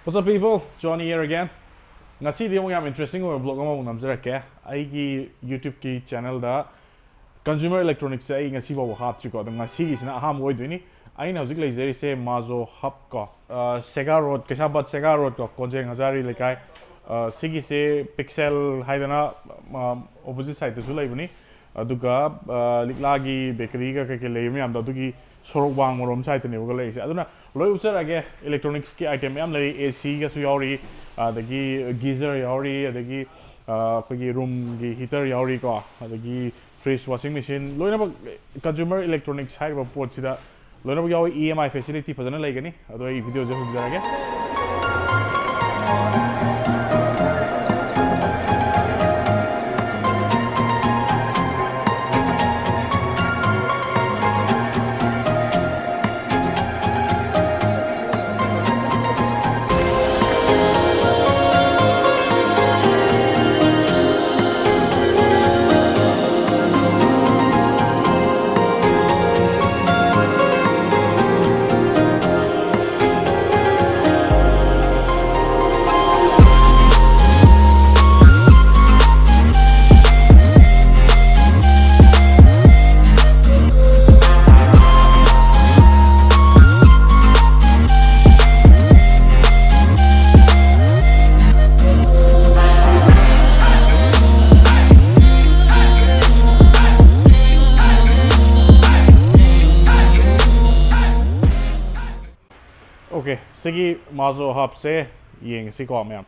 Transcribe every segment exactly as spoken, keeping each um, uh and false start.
What's up, people? Johnny here again. ꯉꯁꯤꯗꯤ ꯑꯃꯨꯛ ꯌꯥꯝ interesting ꯑꯣꯏꯕ vlog ꯑꯃꯃꯨꯛ ꯅꯝꯖꯔꯛꯀꯦ꯫ ꯑꯩꯒꯤ YouTube-ꯀꯤ channel-ꯗ consumer electronics-ꯁꯦ ꯑꯩ ꯉꯁꯤ ꯐꯥꯎꯕ ꯍꯥꯞꯇ꯭ꯔꯤꯀꯣ꯫ ꯑꯗꯣ ꯉꯁꯤꯒꯤꯁꯤꯅ ꯑꯍꯥꯟꯕ ꯑꯣꯏꯗꯣꯏꯅꯤ꯫ ꯑꯩꯅ ꯍꯧꯖꯤꯛ ꯂꯩꯖꯔꯤꯁꯦ Mazo Hub ꯀꯣ, ꯑ, ꯁꯦꯒꯥ ꯔꯣꯗ, ꯀꯩꯁꯥꯝꯄꯥꯠ ꯁꯦꯒꯥ ꯔꯣꯗ ꯀꯣ, ꯀꯣꯟꯖꯦꯡ ꯍꯖꯥꯔꯤ ꯂꯩꯀꯥꯏ꯫ ꯑ, ꯁꯤꯒꯤꯁꯦ Pixel ꯍꯥꯏꯗꯅ, ꯑ, opposite side-ꯇꯁꯨ ꯂꯩꯕꯅꯤ꯫ ꯑꯗꯨꯒ, ꯑ, ꯂꯤꯛꯂꯥꯒꯤ bakery-ꯒ ꯀꯩꯀꯩ ꯂꯩꯕ ꯃꯌꯥꯝꯗꯣ, ꯑꯗꯨꯒꯤ ꯁꯣꯔꯣꯛ ꯋꯥꯡꯃꯔꯣꯝ side-ꯇꯅꯦꯕꯀꯣ ꯂꯩꯔꯤꯁꯦ꯫ ꯑꯗꯨꯅ ꯂꯣꯏ ꯎꯠꯆꯔꯛꯑꯒꯦ꯫ Electronics-ꯀꯤ item ꯃꯌꯥꯝ ꯂꯩꯔꯤ, A C-ꯒꯁꯨ ꯌꯥꯎꯔꯤ, ꯑꯗꯒꯤ geyser ꯌꯥꯎꯔꯤ, ꯑꯗꯒꯤ, ꯑ, ꯑꯩꯈꯣꯏꯒꯤ room-ꯒꯤ heater ꯌꯥꯎꯔꯤꯀꯣ, ꯑꯗꯒꯤ fridge, washing machine, ꯂꯣꯏꯅꯃꯛ consumer electronics ꯍꯥꯏꯔꯤꯕ ꯄꯣꯠꯁꯤꯗ ꯂꯣꯏꯅꯃꯛ ꯌꯥꯎꯋꯤ꯫ E M I facility ꯐꯖꯅ ꯂꯩꯒꯅꯤ꯫ ꯑꯗꯣ ꯑꯩ video-ꯁꯦ ꯍꯧꯖꯔꯒꯦ꯫ Okay, ꯁꯤꯒꯤ Mazo Hub-ꯁꯦ ꯌꯦꯡꯉꯁꯤꯀꯣ, ꯃꯌꯥꯝ꯫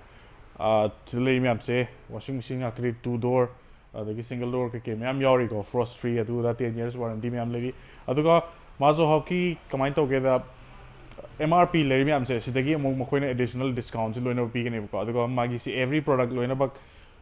ꯑꯥ, ꯁꯤꯗ ꯂꯩꯔꯤ ꯃꯌꯥꯝꯁꯦ washing machine ꯉꯥꯛꯇꯅꯤ, two door, ꯑꯗꯒꯤ single door ꯀꯩꯀꯩ ꯃꯌꯥꯝ ꯌꯥꯎꯔꯤꯀꯣ, frost free, ꯑꯗꯨ ꯑꯗꯥ, ten years warranty ꯃꯌꯥꯝ ꯂꯩꯔꯤ꯫ ꯑꯗꯨꯒ Mazo Hub-ꯀꯤ ꯀꯃꯥꯏꯅ ꯇꯧꯒꯦꯗ, M R P ꯂꯩꯔꯤ ꯃꯌꯥꯝꯁꯦ, ꯁꯤꯗꯒꯤ ꯑꯃꯨꯛ ꯃꯈꯣꯏꯅ additional discount-ꯁꯦ ꯂꯣꯏꯅꯃꯛ ꯄꯤꯒꯅꯦꯕꯀꯣ꯫ ꯑꯗꯨꯒ ꯃꯥꯒꯤ ꯁꯤ every product ꯂꯣꯏꯅꯃꯛ,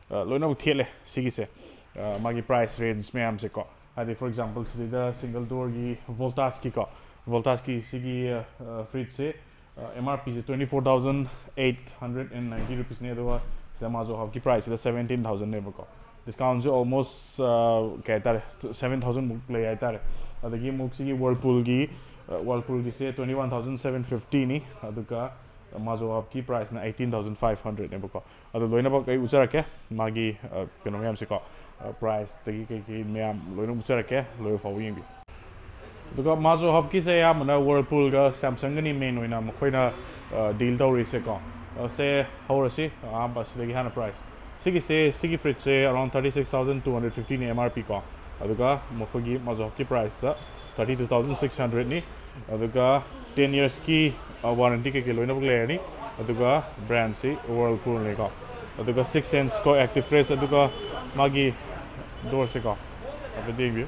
ꯑ, ꯂꯣꯏꯅꯃꯛ ꯊꯦꯠꯂꯦ ꯁꯤꯒꯤꯁꯦ, ꯑ, ꯃꯥꯒꯤ price range ꯃꯌꯥꯝꯁꯦꯀꯣ꯫ ꯍꯥꯏꯗꯤ, for example, ꯁꯤꯗꯩꯗ single door-ꯒꯤ Voltas-ꯀꯤꯀꯣ, Voltas-ꯀꯤ ꯁꯤꯒꯤ, ꯑ, fridge-ꯁꯦ, ꯑ, M R P-ꯁꯦ twenty four thousand eight hundred and ninety rupees-ꯅꯦ, ꯑꯗꯨꯒ ꯁꯤꯗ Mazo Hub-ꯀꯤ price-ꯁꯤꯗ seventeen thousand-ꯅꯦꯕꯀꯣ꯫ Discount-ꯁꯦ almost, ꯑ, ꯀꯩ ꯍꯥꯏꯇꯥꯔꯦ, seven thousand ꯃꯨꯛ ꯂꯩ ꯍꯥꯏꯇꯥꯔꯦ꯫ ꯑꯗꯒꯤ ꯑꯃꯨꯛ ꯁꯤꯒꯤ Whirlpool-ꯒꯤ, ꯑ, Whirlpool-ꯒꯤꯁꯦ twenty one thousand seven fifty-ꯅꯤ, ꯑꯗꯨꯒ, Mazo Hubꯀꯤ priceꯅ eighteen thousand five hundredꯅꯦꯕꯀꯣ꯫ ꯑꯗꯣ ꯂꯣꯏꯅꯃꯛ ꯑꯩ ꯎꯠꯆꯔꯛꯀꯦ, ꯃꯥꯒꯤ ꯑ, ꯀꯩꯅꯣ ꯃꯌꯥꯝꯁꯦꯀꯣ, priceꯇꯒꯤ ꯀꯩꯀꯩ ꯃꯌꯥꯝ ꯂꯣꯏꯅ ꯎꯠꯆꯔꯛꯀꯦ, ꯂꯣꯏꯕ ꯐꯥꯎꯕ ꯌꯦꯡꯕꯤꯌꯨ꯫ ꯑꯗꯨꯒ Mazo Hubꯀꯤꯁꯦ ꯑꯌꯥꯝꯕꯅ Whirlpoolꯒ Samsungꯒꯅꯤ main ꯑꯣꯏꯅ ꯃꯈꯣꯏꯅ deal ꯇꯧꯔꯤꯁꯦꯀꯣ꯫ ꯑ, ꯁꯦ ꯍꯧꯔꯁꯤ ꯑꯍꯥꯟꯕ ꯑꯁꯤꯗꯒꯤ ꯍꯥꯟꯅ price꯫ ꯁꯤꯒꯤꯁꯦ, ꯁꯤꯒꯤ fridgeꯁꯦ around thirty six thousand two hundred fiftyꯅꯤ M R P ꯀꯣ꯫ ꯑꯗꯨꯒ ꯃꯈꯣꯏꯒꯤ Mazo Hubꯀꯤ priceꯇ thirty two thousand six hundredꯅꯤ꯫ ꯑꯗꯨꯒ ten yearsꯀꯤ warranty ꯀꯩꯀꯩ ꯂꯣꯏꯅꯃꯛ ꯂꯩꯔꯅꯤ꯫ ꯑꯗꯨꯒ brandꯁꯤ Whirlpoolꯅꯤꯀꯣ꯫ ꯑꯗꯨꯒ six inch ꯀꯣ active fridge, ꯑꯗꯨꯒ ꯃꯥꯒꯤ doorꯁꯦꯀꯣ ꯍꯥꯏꯐꯦꯠ ꯌꯦꯡꯕꯤꯌꯨ꯫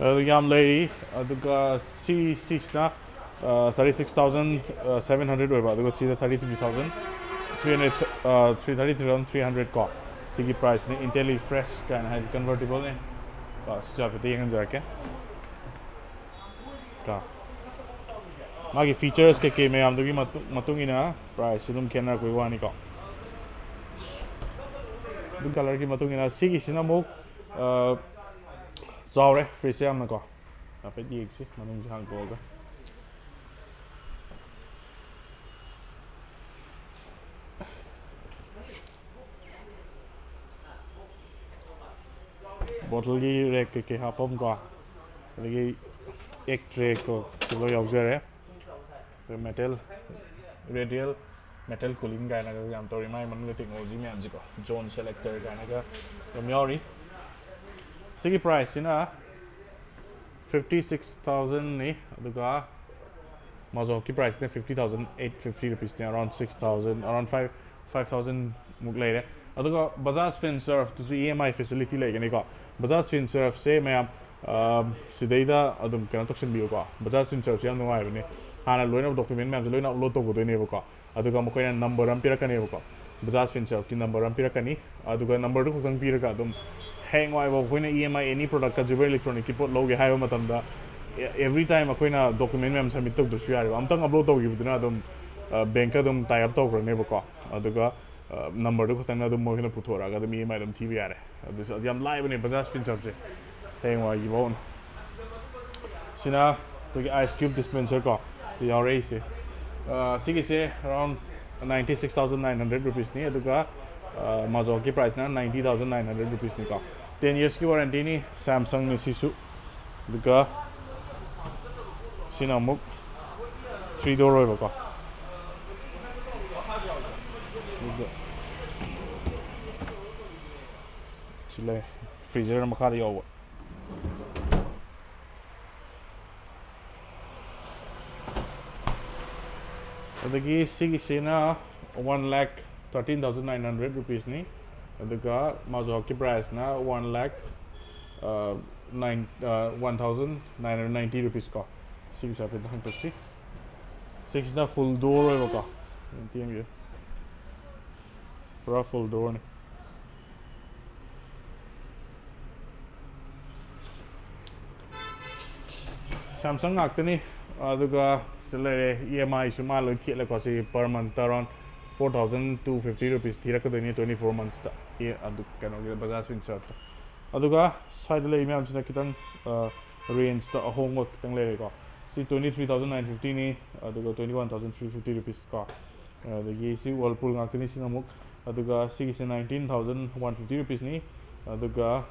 ꯑꯗꯨ ꯌꯥꯝ ꯂꯩꯔꯤ꯫ ꯑꯗꯨꯒ ꯁꯤ ꯁꯤꯁꯤꯅ thirty six thousand seven hundred ꯑꯣꯏꯕ, ꯑꯗꯨꯒ ꯁꯤꯗ thirty three thousand three hundred, three thirty three thousand three hundred ꯀꯣ꯫ ꯁꯤꯒꯤ priceꯅꯤ꯫ IntelliFresh ꯀꯥꯏꯅ ꯍꯥꯏꯁꯦ convertibleꯅꯤ ꯀꯣ꯫ ꯁꯤꯁꯨ ꯍꯥꯏꯐꯦꯠꯇ ꯌꯦꯡꯍꯟꯖꯔꯛꯀꯦ ꯀꯣ꯫ ꯃꯥꯒꯤ features ꯀꯩꯀꯩ ꯃꯌꯥꯝꯗꯨꯒꯤ ꯃꯇꯨꯡ ꯃꯇꯨꯡ ꯏꯟꯅ priceꯁꯨ ꯑꯗꯨꯝ ꯈꯦꯠꯅꯔꯛꯄꯒꯤ ꯋꯥꯅꯤꯀꯣ꯫ ꯑꯗꯨꯝ colourꯒꯤ ꯃꯇꯨꯡ ꯏꯟꯅ ꯁꯤꯒꯤꯁꯤꯅ ꯑꯃꯨꯛ ꯑ, ꯆꯥꯎꯔꯦ fridgeꯁꯦ ꯌꯥꯝꯅꯀꯣ꯫ ꯍꯥꯏꯐꯦꯠ ꯌꯦꯡꯁꯤ ꯃꯅꯨꯡꯁꯦ ꯍꯥꯡꯗꯣꯛꯑꯒ꯫ Bottleꯒꯤ rack ꯀꯩꯀꯩ ꯍꯥꯞꯐꯝ ꯀꯣ, ꯑꯗꯒꯤ egg tray ꯀꯣ, ꯁꯤ ꯂꯣꯏ ꯌꯥꯎꯖꯔꯦ꯫ ꯑꯗꯨꯒ metal, radial metal cooling ꯀꯥꯏꯅꯒ ꯌꯥꯝ ꯇꯧꯔꯤ꯫ ꯃꯥꯒꯤ ꯃꯅꯨꯡꯗ technology ꯃꯌꯥꯝꯁꯦꯀꯣ, zone selector ꯀꯥꯏꯅꯒ ꯑꯗꯨꯝ ꯌꯥꯎꯔꯤ꯫ ꯁꯤꯒꯤ priceꯁꯤꯅ fifty six thousandꯅꯤ꯫ ꯑꯗꯨꯒ Mazo Hubꯀꯤ priceꯅ fifty thousand eight fifty rupeesꯅꯤ, around six thousand, around five, five thousand ꯃꯨꯛ ꯂꯩꯔꯦ꯫ ꯑꯗꯨꯒ Bajaj Finservꯇꯁꯨ E M I facility ꯂꯩꯒꯅꯤꯀꯣ꯫ Bajaj Finservꯁꯦ ꯃꯌꯥꯝ, ꯑ, ꯁꯤꯗꯩꯗ ꯑꯗꯨꯝ ꯀꯩꯅꯣ ꯇꯧꯁꯤꯟꯕꯤꯌꯨꯀꯣ꯫ Bajaj Finservꯁꯦ ꯌꯥꯝ ꯅꯨꯡꯉꯥꯏꯕꯅꯦ꯫ ꯍꯥꯟꯅ ꯂꯣꯏꯅ document ꯃꯌꯥꯝꯁꯦ ꯂꯣꯏꯅ upload ꯇꯧꯒꯗꯣꯏꯅꯦꯕꯀꯣ꯫ ꯑꯗꯨꯒ ꯃꯈꯣꯏꯅ number ꯑꯃ ꯄꯤꯔꯛꯀꯅꯦꯕꯀꯣ꯫ Bajaj Finservꯀꯤ number ꯑꯃ ꯄꯤꯔꯛꯀꯅꯤ꯫ ꯑꯗꯨꯒ numberꯗꯨ ꯈꯛꯇꯪ ꯄꯤꯔꯒ ꯑꯗꯨꯝ ꯍꯌꯦꯡꯋꯥꯏꯐꯥꯎ ꯑꯩꯈꯣꯏꯅ E M I any productꯀ Jubel Electronicꯀꯤ ꯄꯣꯠ ꯂꯧꯒꯦ ꯍꯥꯏꯕ ꯃꯇꯝꯗ, every time ꯑꯩꯈꯣꯏꯅ document ꯃꯌꯥꯝ submit ꯇꯧꯗ꯭ꯔꯁꯨ ꯌꯥꯔꯦꯕ꯫ ꯑꯝꯇꯪ upload ꯇꯧꯈꯤꯕꯗꯨꯅ ꯑꯗꯨꯝ, ꯑ, bankꯀ ꯑꯗꯨꯝ tie up ꯇꯧꯈ꯭ꯔꯅꯦꯕꯀꯣ꯫ ꯑꯗꯨꯒ ꯅꯝꯕꯔꯗꯨ ꯈꯛꯇꯪꯅ ꯑꯗꯨꯝ ꯃꯣꯏꯅ ꯄꯨꯊꯣꯔꯛꯑꯒ ꯑꯗꯨꯝ ꯏ ꯑꯦꯝ ꯑꯥꯏ ꯑꯗꯨꯝ ꯊꯤꯕ ꯌꯥꯔꯦ꯫ ꯑꯗꯨꯁꯨ ꯑꯗꯨ ꯌꯥꯝ ꯂꯥꯏꯕꯅꯦ ꯕꯖꯥꯖ ꯐꯤꯟꯁꯔꯞꯁꯦ꯫ ꯍꯌꯦꯡꯋꯥꯏꯒꯤ ꯐꯥꯎꯅ ꯁꯤꯅ ꯑꯩꯈꯣꯏꯒꯤ ꯑꯥꯏꯁ ꯀ꯭ꯌꯨꯕ ꯗꯤꯁꯄꯦꯟꯁꯔ ꯀꯣ ꯁꯤ ꯌꯥꯎꯔꯛꯏꯁꯦ꯫ ꯁꯤꯒꯤꯁꯦ around ninety six thousand nine hundred ꯔꯨꯄꯤꯁꯅꯤ꯫ ꯑꯗꯨꯒ ꯃꯥꯖꯣꯛꯀꯤ ꯄ꯭ꯔꯥꯏꯁꯅ ꯅꯥꯏꯟꯇꯤ ꯊꯥꯎꯖꯟ ꯅꯥꯏꯟ ꯍꯟꯗ꯭ꯔꯦꯠ ꯔꯨꯄꯤꯁꯅꯤꯀꯣ꯫ ꯇꯦꯟ ꯌꯔꯁꯀꯤ ꯋꯥꯔꯦꯟꯇꯤꯅꯤ꯫ ꯁꯦꯝꯁꯪꯅꯤ ꯁꯤꯁꯨ꯫ ꯑꯗꯨꯒ ꯁꯤꯅ ꯑꯃꯨꯛ ꯊ꯭ꯔꯤ ꯗꯣꯔ ꯑꯣꯏꯕꯀꯣ꯫ ꯑꯗꯨꯒ ꯁꯤ ꯂꯩ, ꯐ꯭ꯔꯤꯖꯔ ꯃꯈꯥꯗ ꯌꯥꯎꯕ꯫ ꯑꯗꯒꯤ ꯁꯤꯒꯤꯁꯤꯅ one lakh thirteen thousand nine hundred ꯔꯨꯄꯤꯁꯅꯤ꯫ ꯑꯗꯨꯒ ꯃꯥꯖꯣꯛꯀꯤ ꯄ꯭ꯔꯥꯏꯁꯅ one lakh nine one thousand nine hundred ninety rupees ꯀꯣ꯫ ꯁꯤꯒꯤꯁꯨ ꯍꯥꯏꯐꯦꯠ ꯍꯪꯆꯠꯁꯤ꯫ ꯁꯤꯒꯤꯁꯤꯅ ꯐꯨꯜ ꯗꯣꯔ ꯑꯣꯏꯕꯀꯣ꯫ ꯌꯦꯡꯕꯤꯌꯨ꯫ ꯄꯨꯔꯥ ꯐꯨꯜ ꯗꯣꯔꯅꯤ꯫ ꯁꯦꯝꯁꯪ ꯉꯥꯛꯇꯅꯤ꯫ ꯑꯗꯨꯒ ꯁꯤ ꯂꯩꯔꯦ, ꯏ ꯑꯦꯝ ꯑꯥꯏꯁꯨ ꯃꯥ ꯂꯣꯏ ꯊꯦꯠꯂꯦꯀꯣ꯫ ꯁꯤ per month around four thousand two fifty rupees ꯊꯤꯔꯛꯀꯗꯣꯏꯅꯤ, ꯇ꯭ꯋꯦꯟꯇꯤ ꯐꯣꯔ ꯃꯟꯁꯇ꯫ ꯑꯦ, ꯑꯗꯨ ꯀꯩꯅꯣꯒꯤ ꯕꯖꯥꯖ ꯐꯤꯟꯁꯔꯞꯇ꯫ ꯑꯗꯨꯒ ꯁ꯭ꯋꯥꯏꯗ ꯂꯩꯔꯤ ꯃꯌꯥꯝꯁꯤꯅ ꯈꯤꯇꯪ ꯔꯦꯟꯖꯇ ꯑꯍꯣꯡꯕ ꯈꯤꯇꯪ ꯂꯩꯔꯦꯀꯣ꯫ ꯁꯤ ꯇ꯭ꯋꯦꯟꯇꯤ ꯊ꯭ꯔꯤ ꯊꯥꯎꯖꯟ ꯅꯥꯏꯟ ꯐꯤꯐꯇꯤꯅꯤ꯫ ꯑꯗꯨꯒ twenty one thousand three fifty rupees ꯀꯣ꯫ ꯑꯗꯒꯤ ꯁꯤ ꯋꯥꯔꯜꯄꯨꯜ ꯉꯥꯛꯇꯅꯤ꯫ ꯁꯤꯅ ꯑꯃꯨꯛ, ꯑꯗꯨꯒ ꯁꯤꯒꯤꯁꯦ ꯅꯥꯏꯟꯇꯤꯟ ꯊꯥꯎꯖꯟ ꯋꯥꯟ ꯐꯤꯐꯇꯤ ꯔꯨꯄꯤꯁꯅꯤ꯫ ꯑꯗꯨꯒ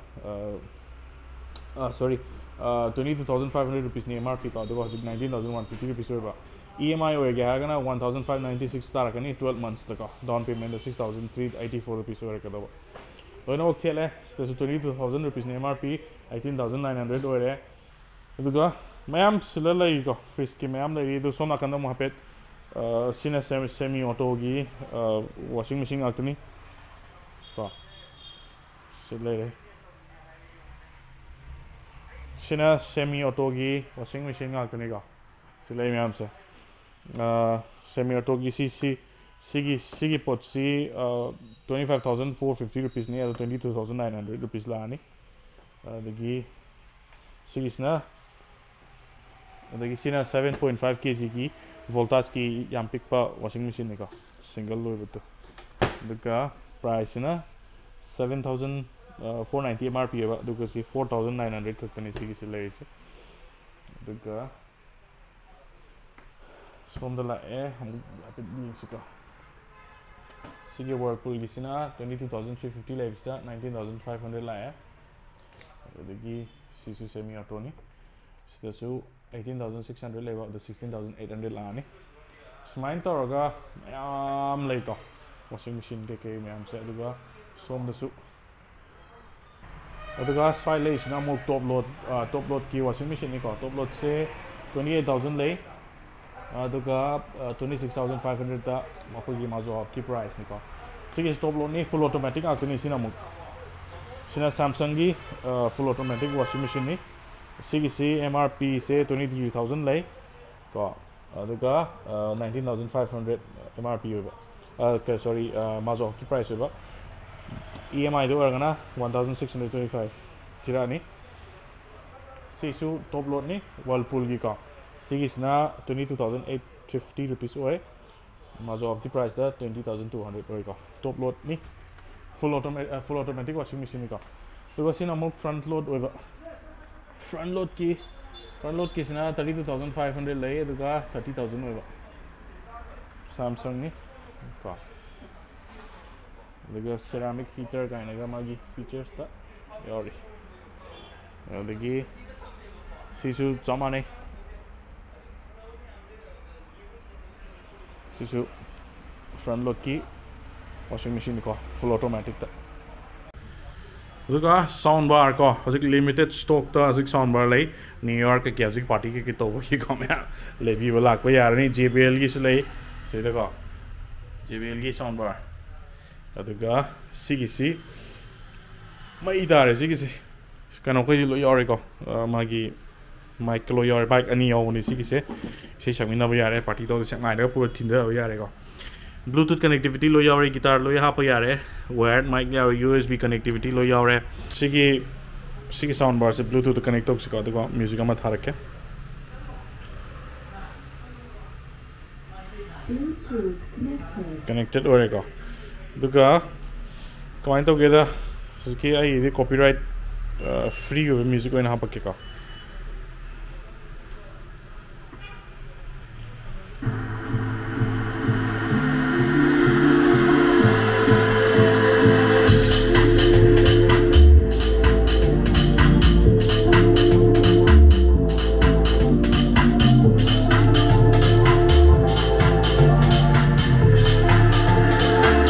sorry, twenty two thousand five hundred ꯔꯨꯄꯤꯁꯅꯤ ꯑꯦꯝ ꯑꯥꯔ ꯄꯤ ꯀꯣ꯫ ꯑꯗꯨꯒ ꯍꯧꯖꯤꯛ nineteen thousand one fifty rupees ꯑꯣꯏꯕ꯫ ꯏ ꯑꯦꯝ ꯑꯥꯏ ꯑꯣꯏꯒꯦ ꯍꯥꯏꯔꯒꯅ one thousand five ninety six ꯇꯥꯔꯛꯀꯅꯤ, ꯇ꯭ꯋꯦꯜꯞ ꯃꯟꯁꯇꯀꯣ꯫ ꯗꯥꯎꯟ ꯄꯦꯃꯦꯟꯗ six thousand three eighty four rupees ꯑꯣꯏꯔꯛꯀꯗꯕ꯫ ꯂꯣꯏꯅꯃꯛ ꯊꯦꯠꯂꯦ꯫ ꯁꯤꯗꯁꯨ ꯇ꯭ꯋꯦꯟꯇꯤ ꯇꯨ ꯊꯥꯎꯖꯟ ꯔꯨꯄꯤꯁꯅꯤ M R P, eighteen thousand nine hundred ꯑꯣꯏꯔꯦ꯫ ꯑꯗꯨꯒ ꯃꯌꯥꯝ ꯁꯤꯗ ꯂꯩꯔꯤꯀꯣ, ꯐ꯭ꯔꯤꯖꯀꯤ ꯃꯌꯥꯝ ꯂꯩꯔꯤ꯫ ꯑꯗꯨ ꯁꯣꯝ ꯅꯥꯀꯟꯗ ꯑꯃꯨꯛ ꯍꯥꯏꯐꯦꯠ, ꯑ, ꯁꯤꯅ ꯁꯦꯃꯤ, ꯁꯦꯃꯤ ꯑꯣꯇꯣꯒꯤ, ꯑ, ꯋꯥꯁꯤꯡ ꯃꯦꯆꯤꯟ ꯉꯥꯛꯇꯅꯤ ꯀꯣ꯫ ꯁꯤ ꯂꯩꯔꯦ꯫ ꯁꯤꯅ ꯁꯦꯃꯤ ꯑꯣꯇꯣꯒꯤ ꯋꯥꯁꯤꯡ ꯃꯦꯆꯤꯟ ꯉꯥꯛꯇꯅꯤꯀꯣ꯫ ꯁꯤ ꯂꯩ ꯃꯌꯥꯝꯁꯦ꯫ ꯑ, ꯁꯦꯃꯤ ꯑꯣꯇꯣꯒꯤ ꯁꯤ, ꯁꯤ, ꯁꯤꯒꯤ, ꯁꯤꯒꯤ ꯄꯣꯠꯁꯤ, ꯑ, twenty five thousand four fifty ꯔꯨꯄꯤꯁꯅꯤ, ꯑꯗꯣ twenty two thousand nine hundred rupees ꯂꯥꯛꯑꯅꯤ꯫ ꯑꯗꯒꯤ ꯁꯤꯒꯤꯁꯤꯅ, ꯑꯗꯒꯤ ꯁꯤꯅ ꯁꯚꯦꯟ ꯄꯣꯏꯟ ꯐꯥꯏꯚ ꯀꯦ ꯖꯤꯒꯤ ꯚꯣꯜꯇꯥꯁꯀꯤ ꯌꯥꯝ ꯄꯤꯛꯄ ꯋꯥꯁꯤꯡ ꯃꯦꯆꯤꯟꯅꯤꯀꯣ, ꯁꯤꯡꯒꯜ ꯑꯣꯏꯕꯗꯣ꯫ ꯑꯗꯨꯒ priceꯁꯤꯅ seven thousand four ninety M R P ꯑꯣꯏꯕ, ꯑꯗꯨꯒ ꯁꯤ four thousand nine hundred ꯈꯛꯇꯅꯤ ꯁꯤꯒꯤꯁꯤ ꯂꯩꯔꯤꯁꯦ꯫ ꯑꯗꯨꯒ ꯁꯣꯝꯗ ꯂꯥꯛꯑꯦ, ꯑꯃꯨꯛ ꯍꯥꯏꯐꯦꯠ ꯌꯦꯡꯁꯤꯀꯣ꯫ ꯁꯤꯒꯤ Whirlpoolꯒꯤꯁꯤꯅ twenty two thousand three fifty ꯂꯩꯕꯁꯤꯗ nineteen thousand five hundred ꯂꯥꯛꯑꯦ꯫ ꯑꯗꯨꯗꯒꯤ ꯁꯤꯁꯨ semi autoꯅꯤ, ꯁꯤꯗꯁꯨ eighteen thousand six hundred ꯂꯩꯕ, ꯑꯗꯨ sixteen thousand eight hundred ꯂꯥꯛꯑꯅꯤ꯫ ꯁꯨꯃꯥꯏꯅ ꯇꯧꯔꯒ ꯃꯌꯥꯝ ꯂꯩꯀꯣ, washing machine ꯀꯩꯀꯩ ꯃꯌꯥꯝꯁꯦ꯫ ꯑꯗꯨꯒ ꯁꯣꯝꯗꯁꯨ, ꯑꯗꯨꯒ ꯁ꯭ꯋꯥꯏ ꯂꯩꯁꯤꯅ ꯑꯃꯨꯛ top load, top loadꯀꯤ washing machineꯅꯤꯀꯣ꯫ Top loadꯁꯦ twenty eight thousand ꯂꯩ, ꯑꯗꯨꯒ twenty six thousand five hundredꯇ ꯃꯈꯣꯏꯒꯤ Mazo Hubꯀꯤ priceꯅꯤꯀꯣ꯫ ꯁꯤꯒꯤꯁꯤ top loadꯅꯤ, full automatic ꯉꯥꯛꯇꯅꯤ꯫ ꯁꯤꯅ ꯑꯃꯨꯛ, ꯁꯤꯅ Samsungꯒꯤ full automatic washing machineꯅꯤ꯫ ꯁꯤꯒꯤꯁꯤ M R Pꯁꯦ twenty three thousand ꯂꯩ ꯀꯣ, ꯑꯗꯨꯒ nineteen thousand five hundred M R P ꯑꯣꯏꯕ, ꯁꯣꯔꯤ, Mazo Hubꯀꯤ price ꯑꯣꯏꯕ꯫ E M Iꯗ ꯑꯣꯏꯔꯒꯅ one thousand six hundred twenty five ꯊꯤꯔꯛꯑꯅꯤ꯫ ꯁꯤꯁꯨ top loadꯅꯤ, Whirlpoolꯒꯤꯀꯣ꯫ ꯁꯤꯒꯤꯁꯤꯅ twenty two thousand eight fifty rupees ꯑꯣꯏ꯫ Mazo Hubꯀꯤ priceꯇ twenty thousand two hundred ꯑꯣꯏꯀꯣ꯫ Top loadꯅꯤ, full automatic, full automatic washing machineꯅꯤꯀꯣ꯫ ꯑꯗꯨꯒ ꯁꯤꯅ ꯑꯃꯨꯛ front load ꯑꯣꯏꯕ꯫ Front loadꯀꯤ, front loadꯀꯤꯁꯤꯅ thirty two thousand five hundred ꯂꯩ, ꯑꯗꯨꯒ thirty thousand ꯑꯣꯏꯕ Samsungꯅꯤ ꯀꯣ꯫ ꯑꯗꯨꯒ ceramic heater ꯀꯥꯏꯅꯒ ꯃꯥꯒꯤ featuresꯇ ꯌꯥꯎꯔꯤ꯫ ꯑꯗꯒꯤ ꯁꯤꯁꯨ ꯆꯞ ꯃꯥꯟꯅꯩ, ꯁꯤꯁꯨ front loadꯀꯤ washing machineꯅꯤꯀꯣ, full automaticꯇ꯫ ꯑꯗꯨꯒ sound bar ꯀꯣ, ꯍꯧꯖꯤꯛ limited stockꯇ ꯍꯧꯖꯤꯛ sound bar ꯂꯩ꯫ New Year ꯀꯩꯀꯩ ꯍꯧꯖꯤꯛ party ꯀꯩꯀꯩ ꯇꯧꯕꯒꯤꯀꯣ ꯃꯌꯥꯝ ꯂꯩꯕꯤꯕ ꯂꯥꯛꯄ ꯌꯥꯔꯅꯤ꯫ JBLꯒꯤꯁꯨ ꯂꯩ ꯁꯤꯗꯀꯣ, JBLꯒꯤ sound bar꯫ ꯑꯗꯨꯒ ꯁꯤꯒꯤꯁꯤ ꯃꯩ ꯇꯥꯔꯦ꯫ ꯁꯤꯒꯤꯁꯤ ꯀꯩꯅꯣꯈꯩꯗꯤ ꯂꯣꯏ ꯌꯥꯎꯔꯦꯀꯣ, ꯃꯥꯒꯤ mic ꯂꯣꯏ ꯌꯥꯎꯔꯦ꯫ Mic ꯑꯅꯤ ꯌꯥꯎꯕꯅꯦ ꯁꯤꯒꯤꯁꯦ, ꯏꯁꯩ ꯁꯛꯃꯤꯟꯅꯕ ꯌꯥꯔꯦ, party ꯇꯧꯕ ꯁꯦꯛ ꯉꯥꯏꯔꯒ ꯄꯨꯔ ꯊꯤꯟꯊꯕ ꯌꯥꯔꯦꯀꯣ꯫ Bluetooth connectivity ꯂꯣꯏ ꯌꯥꯎꯔꯦ, guitar ꯂꯣꯏ ꯍꯥꯞꯄ ꯌꯥꯔꯦ, wired mic ꯌꯥꯎꯔꯦ, USB connectivity ꯂꯣꯏ ꯌꯥꯎꯔꯦ꯫ ꯁꯤꯒꯤ, ꯁꯤꯒꯤ sound barꯁꯦ Bluetoothꯇ connect ꯇꯧꯁꯤꯀꯣ, ꯑꯗꯨꯒ music ꯑꯃ ꯊꯥꯔꯛꯀꯦ꯫ Connected ꯑꯣꯏꯔꯦꯀꯣ꯫ ꯑꯗꯨꯒ ꯀꯃꯥꯏꯅ ꯇꯧꯒꯦꯗ, ꯍꯧꯖꯤꯛꯀꯤ ꯑꯩꯒꯤꯗꯤ copyright free ꯑꯣꯏꯕ ꯃ꯭ꯌꯨꯖꯤꯛ ꯑꯣꯏꯅ ꯍꯥꯞꯄꯛꯀꯦꯀꯣ꯫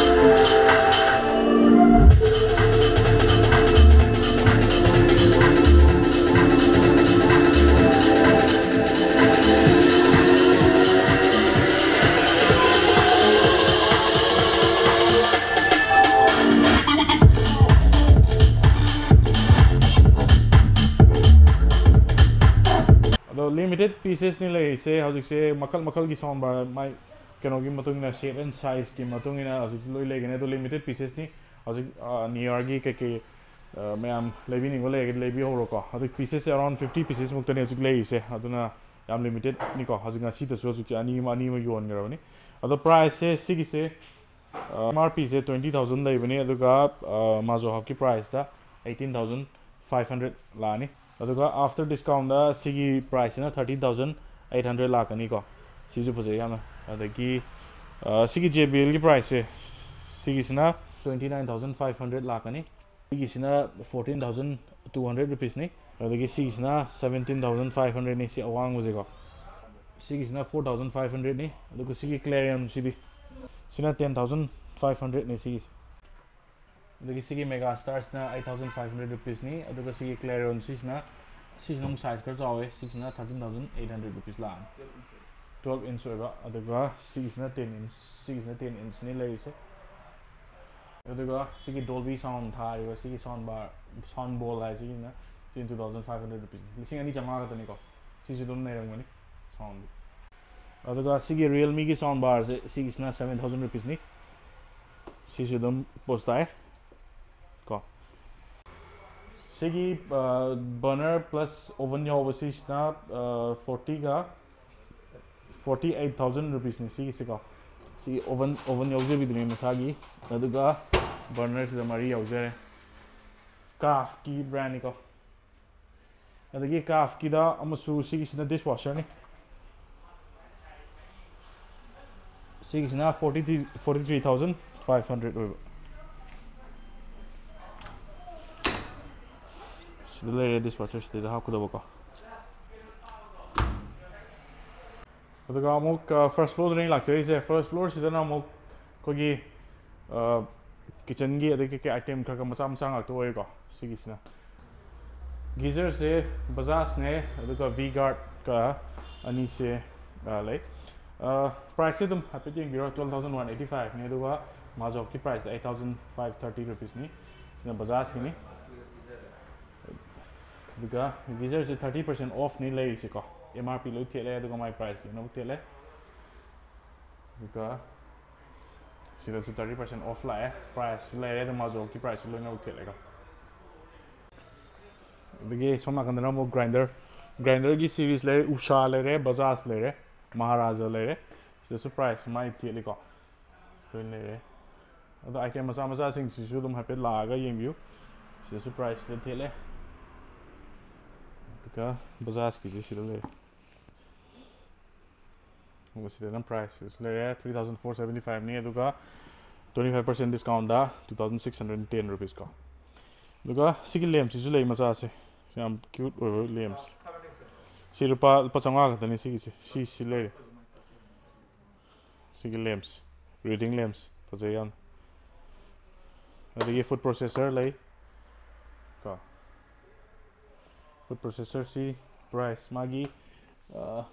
ꯑꯗꯣ limited piecesꯅꯤ ꯂꯩꯔꯤꯁꯦ ꯍꯧꯖꯤꯛꯁꯦ, ꯃꯈꯜ ꯃꯈꯜꯒꯤ sound bar, ꯃꯥꯏ ꯀꯩꯅꯣꯒꯤ ꯃꯇꯨꯡ ꯏꯟꯅ, shape and sizeꯀꯤ ꯃꯇꯨꯡ ꯏꯟꯅ ꯍꯧꯖꯤꯛꯇꯤ ꯂꯣꯏ ꯂꯩꯒꯅꯤ꯫ ꯑꯗꯣ limited piecesꯅꯤ ꯍꯧꯖꯤꯛ꯫ New Yearꯒꯤ ꯀꯩꯀꯩ ꯃꯌꯥꯝ ꯂꯩꯕꯤꯅꯤꯡꯕ ꯂꯩꯔꯒꯗꯤ ꯂꯩꯕꯤꯍꯧꯔꯣꯀꯣ꯫ ꯍꯧꯖꯤꯛ piecesꯁꯦ around fifty pieces ꯃꯨꯛꯇꯅꯤ ꯍꯧꯖꯤꯛ ꯂꯩꯔꯤꯁꯦ, ꯑꯗꯨꯅ ꯌꯥꯝ limitedꯅꯤꯀꯣ꯫ ꯍꯧꯖꯤꯛ ꯉꯁꯤꯗꯁꯨ ꯍꯧꯖꯤꯛꯁꯦ ꯑꯅꯤ ꯑꯃ ꯑꯅꯤ ꯑꯃ ꯌꯣꯟꯈ꯭ꯔꯕꯅꯤ꯫ ꯑꯗꯣ priceꯁꯦ ꯁꯤꯒꯤꯁꯦ, MRPꯁꯦ twenty thousand ꯂꯩꯕꯅꯤ, ꯑꯗꯨꯒ Mazo Hubꯀꯤ priceꯇ eighteen thousand five hundred ꯂꯥꯛꯑꯅꯤ꯫ ꯑꯗꯨꯒ after discountꯇ ꯁꯤꯒꯤ priceꯁꯤꯅ thirteen thousand eight hundred ꯂꯥꯛꯀꯅꯤꯀꯣ꯫ ꯁꯤꯁꯨ ꯐꯖꯩ ꯌꯥꯝꯅ꯫ ꯑꯗꯒꯤ ꯁꯤꯒꯤ JBLꯒꯤ priceꯁꯦ, ꯁꯤꯒꯤꯁꯤꯅ twenty nine thousand five hundred ꯂꯥꯛꯀꯅꯤ꯫ ꯁꯤꯒꯤꯁꯤꯅ fourteen thousand two hundred rupeesꯅꯤ꯫ ꯑꯗꯒꯤ ꯁꯤꯒꯤꯁꯤꯅ seventeen thousand five hundredꯅꯤ, ꯁꯤ ꯑꯋꯥꯡꯕꯁꯦꯀꯣ꯫ ꯁꯤꯒꯤꯁꯤꯅ four thousand five hundredꯅꯤ꯫ ꯑꯗꯨꯒ ꯁꯤꯒꯤ Clarionꯁꯤꯗꯤ, ꯁꯤꯅ ten thousand five hundredꯅꯤ ꯁꯤꯒꯤꯁꯦ꯫ ꯑꯗꯒꯤ ꯁꯤꯒꯤ Megastarꯁꯤꯅ eight thousand five hundred rupeesꯅꯤ꯫ ꯑꯗꯨꯒ ꯁꯤꯒꯤ Clarion ꯁꯤꯁꯤꯅ, ꯁꯤꯁꯤꯅ ꯑꯃꯨꯛ size ꯈꯔ ꯆꯥꯎꯋꯦ, ꯁꯤꯁꯤꯅ thirteen thousand eight hundred rupees ꯂꯥꯛꯑꯅꯤ꯫ Twelve inch ꯑꯣꯏꯕ꯫ ꯑꯗꯨꯒ ꯁꯤꯒꯤꯁꯤꯅ ten inch, ꯁꯤꯒꯤꯁꯤꯅ ten inchꯅꯤ ꯂꯩꯔꯤꯁꯦ꯫ ꯑꯗꯨꯒ ꯁꯤꯒꯤ Dolby sound ꯊꯥꯔꯤꯕ ꯁꯤꯒꯤ sound bar, sound bowl ꯍꯥꯏꯁꯤꯒꯤꯅ, ꯁꯤ two thousand five hundred rupeesꯅꯤ, ꯂꯤꯁꯤꯡ ꯑꯅꯤ ꯆꯥꯝꯃꯉꯥ ꯈꯛꯇꯅꯤꯀꯣ꯫ ꯁꯤꯁꯨ ꯑꯗꯨꯝ ꯅꯩꯔꯝꯒꯅꯤ soundꯗꯤ꯫ ꯑꯗꯨꯒ ꯁꯤꯒꯤ Realmeꯒꯤ sound barꯁꯦ, ꯁꯤꯒꯤꯁꯤꯅ seven thousand rupeesꯅꯤ꯫ ꯁꯤꯁꯨ ꯑꯗꯨꯝ ꯄꯣꯁ ꯇꯥꯏ ꯀꯣ꯫ ꯁꯤꯒꯤ burner plus oven ꯌꯥꯎꯕ ꯁꯤꯁꯤꯅ fortyꯒ forty eight thousand rupeesꯅꯤ ꯁꯤꯒꯤꯁꯤꯀꯣ꯫ ꯁꯤ ꯑꯣꯚꯟ ꯑꯣꯚꯟ ꯌꯥꯎꯖꯕꯤꯗꯨꯅꯦ ꯃꯁꯥꯒꯤ꯫ ꯑꯗꯨꯒ ꯕꯔꯅꯔꯁꯤꯗ ꯃꯔꯤ ꯌꯥꯎꯖꯔꯦ꯫ ꯀꯥꯐꯀꯤ ꯕ꯭ꯔꯥꯟꯅꯤꯀꯣ꯫ ꯑꯗꯒꯤ ꯀꯥꯐꯀꯤꯗ ꯑꯃꯁꯨ, ꯁꯤꯒꯤꯁꯤꯅ this ꯋꯥꯁꯔꯅꯤ꯫ ꯁꯤꯒꯤꯁꯤꯅ forty three forty three thousand five hundred ꯑꯣꯏꯕ꯫ ꯁꯤꯗ ꯂꯩꯔꯦ ꯗꯤꯁ ꯋꯥꯁꯔ, ꯁꯤꯗꯩꯗ ꯍꯥꯞꯀꯗꯕꯀꯣ꯫ ꯑꯗꯨꯒ ꯑꯃꯨꯛ ꯐꯥꯔꯁ ꯐ꯭ꯂꯣꯔꯗꯅꯦ ꯂꯥꯛꯆꯔꯤꯁꯦ꯫ ꯐꯥꯔꯁ ꯐ꯭ꯂꯣꯔꯁꯤꯗꯅ ꯑꯃꯨꯛ ꯑꯩꯈꯣꯏꯒꯤ ꯀꯤꯠꯆꯟꯒꯤ ꯑꯗꯩ ꯀꯩꯀꯩ ꯑꯥꯏꯇꯦꯝ ꯈꯔ ꯈꯔ ꯃꯆꯥ ꯃꯆꯥ ꯉꯥꯛꯇ ꯑꯣꯏꯌꯦꯀꯣ꯫ ꯁꯤꯒꯤꯁꯤꯅ ꯒꯤꯖꯔꯁꯦ ꯕꯖꯥꯖꯅꯦ, ꯑꯗꯨꯒ ꯚꯤ ꯒꯥꯔꯗꯀ ꯑꯅꯤꯁꯦ ꯑ, ꯂꯩ꯫ ꯄ꯭ꯔꯥꯏꯁꯁꯦ ꯑꯗꯨꯝ ꯍꯥꯏꯐꯦꯠ ꯌꯦꯡꯕꯤꯔꯣ꯫ Twelve thousand one eighty fiveꯅꯤ, ꯑꯗꯨꯒ ꯃꯥꯖꯣꯛꯀꯤ ꯄ꯭ꯔꯥꯏꯁꯇ eight thousand five thirty rupeesꯅꯤ꯫ ꯁꯤꯅ ꯕꯖꯥꯖꯀꯤꯅꯤ꯫ ꯑꯗꯨꯒ ꯒꯤꯖꯔꯁꯦ thirty percent offꯅꯤ ꯂꯩꯔꯤꯁꯦꯀꯣ꯫ ꯑꯦꯝ ꯑꯥꯔ ꯄꯤ ꯂꯣꯏ ꯊꯦꯠꯂꯦ, ꯑꯗꯨꯒ ꯃꯥꯏ ꯄ꯭ꯔꯥꯏꯁ ꯂꯣꯏꯅꯃꯛ ꯊꯦꯠꯂꯦ꯫ ꯑꯗꯨꯒ ꯁꯤꯗꯁꯨ thirty percent off ꯂꯥꯛꯑꯦ, ꯄ꯭ꯔꯥꯏꯁꯁꯨ ꯂꯩꯔꯦ, ꯑꯗꯨꯒ ꯃꯥꯖꯣꯛꯀꯤ ꯄ꯭ꯔꯥꯏꯁꯁꯨ ꯂꯣꯏꯅꯃꯛ ꯊꯦꯠꯂꯦꯀꯣ꯫ ꯑꯗꯒꯤ ꯁꯣꯝ ꯅꯥꯀꯟꯗꯅ ꯑꯃꯨꯛ ꯒ꯭ꯔꯥꯏꯟꯗꯔ, ꯒ꯭ꯔꯥꯏꯟꯗꯔꯒꯤ ꯁꯤꯔꯤꯁ ꯂꯩꯔꯦ, ꯎꯁꯥ ꯂꯩꯔꯦ, ꯕꯖꯥꯖ ꯂꯩꯔꯦ, ꯃꯍꯥꯔꯥꯖꯥ ꯂꯩꯔꯦ꯫ ꯁꯤꯗꯁꯨ ꯄ꯭ꯔꯥꯏꯁ ꯃꯥꯏ ꯊꯦꯠꯂꯤꯀꯣ, ꯂꯣꯏꯅ ꯂꯩꯔꯦ꯫ ꯑꯗꯣ ꯑꯥꯏꯇꯦꯝ ꯃꯆꯥ ꯃꯆꯥꯁꯤꯡꯁꯤꯁꯨ ꯑꯗꯨꯝ ꯍꯥꯏꯐꯦꯠ ꯂꯥꯛꯑꯒ ꯌꯦꯡꯕꯤꯌꯨ꯫ ꯁꯤꯗꯁꯨ ꯄ꯭ꯔꯥꯏꯁ ꯁꯤꯗ ꯊꯦꯠꯂꯦ꯫ ꯑꯗꯨꯒ ꯕꯖꯥꯖꯀꯤꯁꯦ ꯁꯤꯗ ꯂꯩꯔꯦ꯫ ꯑꯗꯨꯒ ꯁꯤꯗꯅ ꯄ꯭ꯔꯥꯏꯁ ꯁꯤꯗꯁꯨ ꯂꯩꯔꯦ, three thousand four seventy fiveꯅꯤ, ꯑꯗꯨꯒ twenty five percent discountꯗ two thousand six hundred ten rupees ꯀꯣ꯫ ꯑꯗꯨꯒ ꯁꯤꯒꯤ ꯂꯦꯝꯁꯤꯁꯨ ꯂꯩ ꯃꯆꯥꯁꯦ, ꯌꯥꯝ ꯀ꯭ꯌꯨꯠ ꯑꯣꯏꯕ ꯂꯦꯝꯁ꯫ ꯁꯤ ꯂꯨꯄꯥ ꯂꯨꯄꯥ ꯆꯥꯝꯃꯉꯥ ꯈꯛꯇꯅꯤ ꯁꯤꯒꯤꯁꯦ꯫ ꯁꯤ ꯁꯤ ꯂꯩꯔꯦ꯫ ꯁꯤꯒꯤ ꯂꯦꯝꯁ, ꯔꯤꯗꯤꯡ ꯂꯦꯝꯁ ꯐꯖꯩ ꯌꯥꯝ꯫ ꯑꯗꯒꯤ ꯐꯨꯗ ꯄ꯭ꯔꯣꯁꯦꯁꯔ ꯂꯩ ꯀꯣ꯫ ꯐꯨꯗ ꯄ꯭ꯔꯣꯁꯦꯁꯔꯁꯤ ꯄ꯭ꯔꯥꯏꯁ ꯃꯥꯒꯤ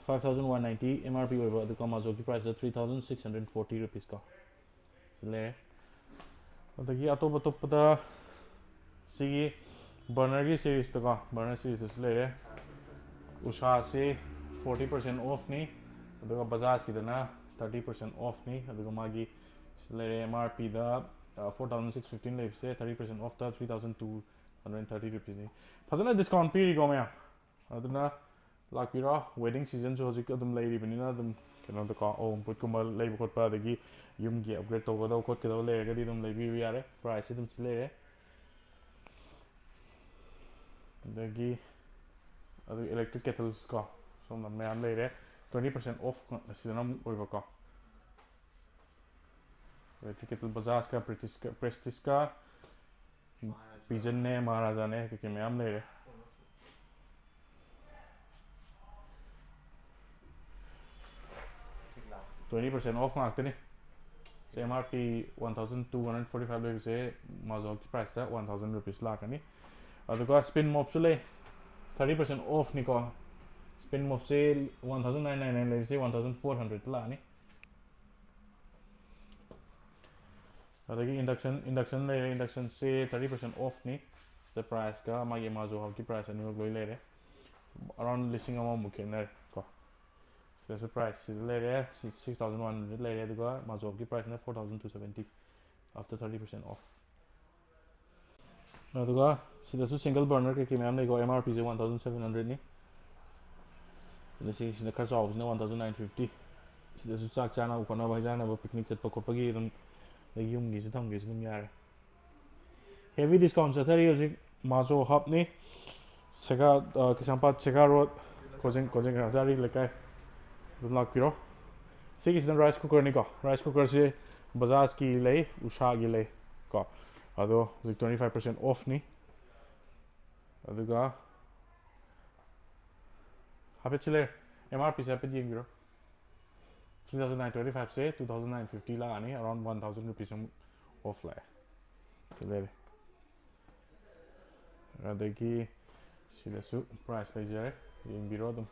five thousand one ninety M R P ꯑꯣꯏꯕ, ꯑꯗꯨꯒ ꯃꯥꯖꯣꯛꯀꯤ ꯄ꯭ꯔꯥꯏꯁꯇ three thousand six hundred forty rupees ꯀꯣ꯫ ꯁꯤ ꯂꯩꯔꯦ꯫ ꯑꯗꯒꯤ ꯑꯇꯣꯞ ꯑꯇꯣꯞꯄꯗ ꯁꯤꯒꯤ ꯕꯔꯅꯔꯒꯤ ꯁꯤꯔꯤꯁꯇꯀꯣ, ꯕꯔꯅꯔ ꯁꯤꯔꯤꯁꯇꯁꯨ ꯂꯩꯔꯦ꯫ ꯎꯁꯥꯁꯤ forty percent offꯅꯤ, ꯑꯗꯨꯒ ꯕꯖꯥꯖꯀꯤꯗꯅ thirty percent offꯅꯤ꯫ ꯑꯗꯨꯒ ꯃꯥꯒꯤ ꯁꯤ ꯂꯩꯔꯦ, M R Pꯗ four thousand six fifteen ꯂꯩꯕꯁꯦ thirty percent offꯇ three thousand two hundred thirty rupeesꯅꯤ꯫ ꯐꯖꯅ discount ꯄꯤꯔꯤꯀꯣ ꯃꯌꯥꯝ꯫ ꯑꯗꯨꯅ ꯂꯥꯛꯄꯤꯔꯣ꯫ Wedding seasonꯁꯨ ꯍꯧꯖꯤꯛ ꯑꯗꯨꯝ ꯂꯩꯔꯤꯕꯅꯤꯅ ꯑꯗꯨꯝ ꯀꯩꯅꯣꯗꯀꯣ, ꯑꯋꯨꯟꯄꯣꯠꯀꯨꯝꯕ ꯂꯩꯕ ꯈꯣꯠꯄ, ꯑꯗꯒꯤ ꯌꯨꯝꯒꯤ ꯑꯞꯒ꯭ꯔꯦꯗ ꯇꯧꯒꯗꯕ ꯈꯣꯠꯀꯗꯕ ꯂꯩꯔꯒꯗꯤ ꯑꯗꯨꯝ ꯂꯩꯕꯤꯕ ꯌꯥꯔꯦ꯫ ꯄ꯭ꯔꯥꯏꯁꯁꯦ ꯑꯗꯨꯝ ꯁꯤ ꯂꯩꯔꯦ꯫ ꯑꯗꯒꯤ ꯑꯗꯨ ꯏꯂꯦꯛꯇ꯭ꯔꯤꯛ ꯀꯦꯇꯜꯁ ꯀꯣ, ꯁꯣꯝꯗ ꯃꯌꯥꯝ ꯂꯩꯔꯦ꯫ Twenty percent off ꯁꯤꯗꯅ ꯑꯃꯨꯛ ꯑꯣꯏꯕꯀꯣ꯫ ꯏꯂꯦꯛꯇ꯭ꯔꯤꯛ ꯀꯦꯇꯜ ꯕꯖꯥꯖꯀ ꯄ꯭ꯔꯦꯁꯇꯤꯁꯀ ꯄꯤꯖꯟꯅꯦ, ꯃꯍꯥꯔꯥꯖꯥꯅꯦ, ꯀꯩꯀꯩ ꯃꯌꯥꯝ ꯂꯩꯔꯦ꯫ Twenty percent off ꯉꯥꯛꯇꯅꯤ꯫ ꯑꯦꯝ ꯑꯥꯔ ꯄꯤ one thousand two hundred forty five ꯂꯩꯕꯁꯦ ꯃꯥꯖꯣꯞꯀꯤ ꯄ꯭ꯔꯥꯏꯁꯇ one thousand rupees ꯂꯥꯛꯀꯅꯤ꯫ ꯑꯗꯨꯒ ꯁ꯭ꯄꯤꯟ ꯃꯣꯞꯁꯨ ꯂꯩ꯫ Thirty percent offꯅꯤꯀꯣ꯫ ꯁ꯭ꯄꯤꯟ ꯃꯣꯞꯁꯦ one thousand nine nine nine ꯂꯩꯕꯁꯦ one thousand four hundred ꯂꯥꯛꯑꯅꯤ꯫ ꯑꯗꯒꯤ induction, induction ꯂꯩꯔꯦ꯫ Inductionꯁꯦ thirty percent offꯅꯤ꯫ ꯁꯤꯗ ꯄ꯭ꯔꯥꯏꯁꯀ ꯃꯥꯒꯤ ꯃꯥꯖꯣ ꯍꯕꯀꯤ ꯄ꯭ꯔꯥꯏꯁ ꯑꯅꯤꯃꯛ ꯂꯣꯏ ꯂꯩꯔꯦ꯫ Around ꯂꯤꯁꯤꯡ ꯑꯃꯃꯨꯛ ꯈꯦꯠꯅꯔꯦ ꯀꯣ꯫ ꯁꯤꯗꯁꯨ ꯄ꯭ꯔꯥꯏꯁ ꯁꯤꯗ ꯂꯩꯔꯦ, six thousand one hundred ꯂꯩꯔꯦ, ꯑꯗꯨꯒ ꯃꯥꯖꯣꯞꯀꯤ ꯄ꯭ꯔꯥꯏꯁꯅ four thousand two seventy, after thirty percent off꯫ ꯑꯗꯨꯒ ꯁꯤꯗꯁꯨ single burner ꯀꯩꯀꯩ ꯃꯌꯥꯝ ꯂꯩꯀꯣ꯫ ꯑꯦꯝ ꯑꯥꯔ ꯄꯤꯁꯦ one thousand seven hundredꯅꯤ꯫ ꯑꯗ ꯁꯤꯁꯤꯅ ꯈꯔ ꯆꯥꯎꯕꯁꯤꯅ one thousand nine fifty꯫ ꯁꯤꯗꯁꯨ ꯆꯥꯛ ꯆꯥꯅꯕ ꯈꯣꯠꯅꯕ, ꯍꯩꯖꯥꯅꯕ, ꯄꯤꯛꯅꯤꯛ ꯆꯠꯄ ꯈꯣꯠꯄꯒꯤ ꯑꯗꯨꯝ, ꯑꯗꯒꯤ ꯌꯨꯝꯒꯤꯁꯨ ꯊꯝꯒꯦꯁꯨ ꯑꯗꯨꯝ ꯌꯥꯔꯦ꯫ Heavy discount ꯆꯠꯊꯔꯤ ꯍꯧꯖꯤꯛ꯫ ꯃꯥꯖꯣ ꯍꯕꯅꯤ꯫ ꯁꯦꯒꯥ, ꯑ, ꯀꯩꯁꯥꯝꯄꯥꯠ ꯁꯦꯒꯥ ꯔꯣꯗ, ꯀꯣꯖꯤꯡ, ꯀꯣꯖꯤꯡ ꯍꯖꯥꯔꯤ ꯂꯩꯀꯥꯏ꯫ ꯑꯗꯨꯝ ꯂꯥꯛꯄꯤꯔꯣ꯫ ꯁꯤꯒꯤꯁꯤꯅ rice cookerꯅꯤꯀꯣ꯫ Rice cookerꯁꯤ ꯕꯖꯥꯖꯀꯤ ꯂꯩ, ꯎꯁꯥꯒꯤ ꯂꯩ ꯀꯣ꯫ ꯑꯗꯣ ꯍꯧꯖꯤꯛ twenty five percent offꯅꯤ꯫ ꯑꯗꯨꯒ ꯍꯥꯏꯐꯦꯠ ꯁꯤ ꯂꯩꯔꯦ, ꯑꯦꯝ ꯑꯥꯔ ꯄꯤꯁꯦ ꯍꯥꯏꯐꯦꯠ ꯌꯦꯡꯕꯤꯔꯣ꯫ Three thousand nine twenty fiveꯁꯦ two thousand nine fifty ꯂꯥꯛꯑꯅꯤ, around one thousand rupees ꯑꯃꯨꯛ off ꯂꯥꯛꯑꯦ꯫ ꯁꯤ ꯂꯩꯔꯦ꯫ ꯑꯗꯒꯤ ꯁꯤꯗꯁꯨ ꯄ꯭ꯔꯥꯏꯁ ꯂꯩꯖꯔꯦ, ꯌꯦꯡꯕꯤꯔꯣ ꯑꯗꯨꯝ꯫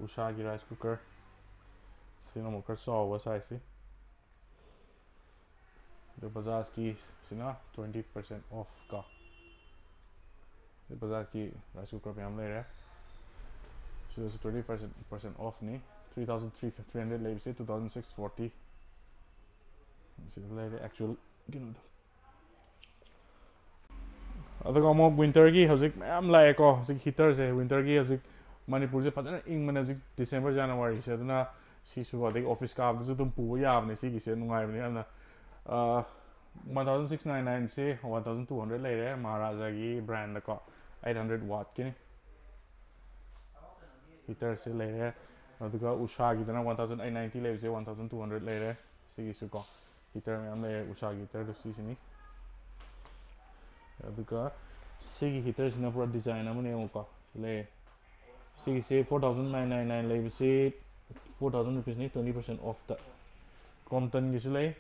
ꯎꯁꯥꯒꯤ rice cooker, ꯁꯤꯅ ꯑꯃꯨꯛ ꯈꯔ ꯆꯥꯎꯕ sizeꯁꯤ꯫ ꯑꯗꯣ ꯕꯖꯥꯖꯀꯤ ꯁꯤꯅ twenty percent off ꯀꯣ꯫ ꯑꯗꯣ ꯕꯖꯥꯖꯀꯤ rice cooker ꯃꯌꯥꯝ ꯂꯩꯔꯦ꯫ ꯁꯤꯗꯁꯨ twenty percent, percent offꯅꯤ꯫ Three thousand three hundred ꯂꯩꯕꯁꯦ two thousand six forty꯫ ꯁꯤꯗ ꯂꯩꯔꯦ actual ꯀꯩꯅꯣꯗꯣ꯫ ꯑꯗꯨꯒ ꯑꯃꯨꯛ winterꯒꯤ ꯍꯧꯖꯤꯛ ꯃꯌꯥꯝ ꯂꯥꯛꯑꯦꯀꯣ꯫ ꯍꯧꯖꯤꯛ heaterꯁꯦ winterꯒꯤ ꯍꯧꯖꯤꯛ ꯃꯅꯤꯄꯨꯔꯁꯦ ꯐꯖꯅ ꯏꯪꯕꯅꯦ ꯍꯧꯖꯤꯛ December January ꯁꯦ, ꯑꯗꯨꯅ ꯁꯤꯁꯨ ꯑꯗꯒꯤ office ꯀꯥꯕꯗꯁꯨ ꯑꯗꯨꯝ ꯄꯨꯕ ꯌꯥꯕꯅꯦ꯫ ꯁꯤꯒꯤꯁꯦ ꯅꯨꯡꯉꯥꯏꯕꯅꯦ ꯌꯥꯝꯅ꯫ One thousand six nine nine ꯁꯦ one thousand two hundred ꯂꯩꯔꯦ, ꯃꯍꯥꯔꯥꯖꯥꯒꯤ brand ꯗꯀꯣ, eight hundred watt ꯀꯤꯅꯤ꯫ Heater ꯁꯦ ꯂꯩꯔꯦ꯫ ꯑꯗꯨꯒ ꯎꯁꯥꯒꯤꯗꯅ one thousand eight ninety ꯂꯩꯕꯁꯦ one thousand two hundred ꯂꯩꯔꯦ꯫ ꯁꯤꯒꯤꯁꯨ ꯀꯣ, heater ꯃꯌꯥꯝ ꯂꯩꯔꯦ꯫ ꯎꯁꯥꯒꯤ heater ꯗꯣ ꯁꯤꯁꯤꯅꯤ꯫ ꯑꯗꯨꯒ ꯁꯤꯒꯤ heater ꯁꯤꯅ ꯄꯨꯔꯥ design ꯑꯃꯅꯦ ꯑꯃꯨꯛꯀꯣ꯫ ꯂꯩꯔꯦ꯫ ꯁꯤꯒꯤꯁꯦ four thousand nine nine nine ꯂꯩꯕꯁꯤ four thousand rupees ꯅꯤ, twenty percent off ꯇ꯫ Crompton ꯒꯤꯁꯨ ꯂꯩ